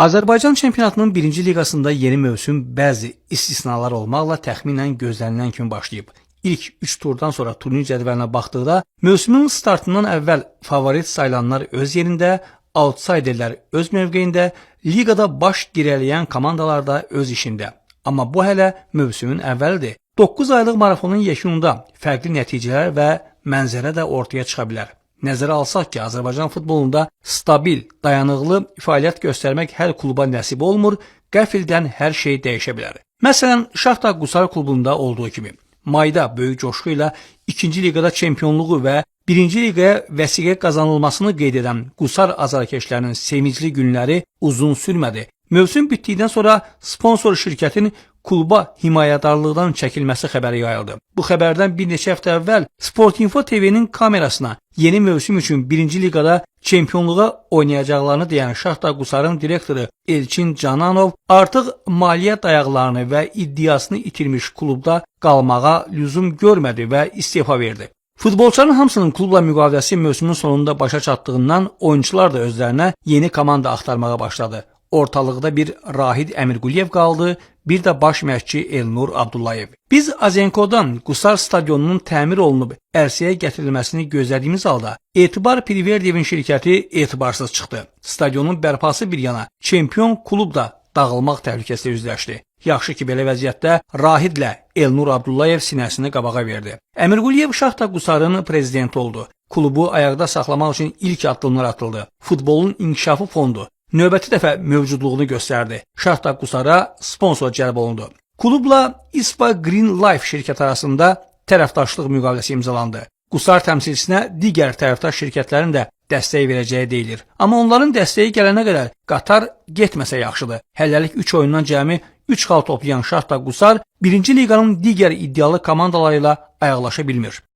Azərbaycan çempionatının birinci liqasında yeni mövsüm bəzi istisnalar olmaqla təxminən gözlənilən kimi başlayıb. İlk 3 turdan sonra turnir cədvəlinə baxdıqda mövsümün startından əvvəl favorit sayılanlar öz yerində, outsiderlər öz mövqeyində, liqada baş dirələyən komandalar da öz işində. Amma bu hələ mövsümün əvvəlidir. 9 aylıq marafonun yekununda fərqli nəticələr və mənzərə də ortaya çıxa bilər. Nəzərə alsaq ki, Azərbaycan futbolunda stabil, dayanıqlı fəaliyyət göstərmək hər kluba nəsib olmur, qəfildən hər şey dəyişə bilər. Məsələn, Şaxta Qusar klubunda olduğu kimi. Mayda böyük coşqu ilə ikinci liqada çempionluğu və birinci liqaya vəsiqə qazanılmasını qeyd edən Qusar azarkeşlərinin sevincli günləri uzun sürmədi. Mövsüm bitdikdən sonra sponsor şirkətin kluba himayədarlıqdan çəkilməsi xəbəri yayıldı. Bu xəbərdən bir neçə həftə əvvəl Sport Info TV-nin kamerasına yeni mövsüm üçün birinci liqada çempionluğa oynayacaqlarını deyən Şaxta Qusarın direktoru Elçin Cananov artıq maliyyə dayaqlarını və iddiasını itirmiş klubda qalmağa lüzum görmədi və istefa verdi. Futbolçuların hamısının klubla müqaviləsi mövsümün sonunda başa çatdığından oyunçular da özlərinə yeni komanda axtarmağa başladı. Ortalıqda bir Rahid Əmirquliyev qaldı, bir də baş məşqçi Elnur Abdullayev. Biz Azenkodan Qusar stadionunun təmir olunub ərsəyə gətirilməsini gözlədiyimiz halda Etibar Pirverdiyevin şirkəti etibarsız çıxdı. Stadionun bərpası bir yana, çempion klub da dağılmaq təhlükəsi ilə üzləşdi. Yaxşı ki, belə vəziyyətdə Rahidlə Elnur Abdullayev sinəsini qabağa verdi. Əmirquliyev Şaxta Qusarın prezidenti oldu. Klubu ayaqda saxlamaq üçün ilk addımlar atıldı. Futbolun inkişafı fondu növbəti dəfə mövcudluğunu göstərdi. Şaxta Qusara sponsor cəlb olundu. Klubla ISPA Green Life şirkəti arasında tərəfdaşlıq müqaviləsi imzalandı. Qusar təmsilçisinə digər tərəfdaş şirkətlərin də dəstək verəcəyi deyilir. Amma onların dəstəyi gələnə qədər qatar getməsə yaxşıdır. Hələlik 3 oyundan cəmi 3 xal toplayan Şaxta Qusar birinci liqanın digər iddialı komandaları ilə ayaqlaşa bilmir.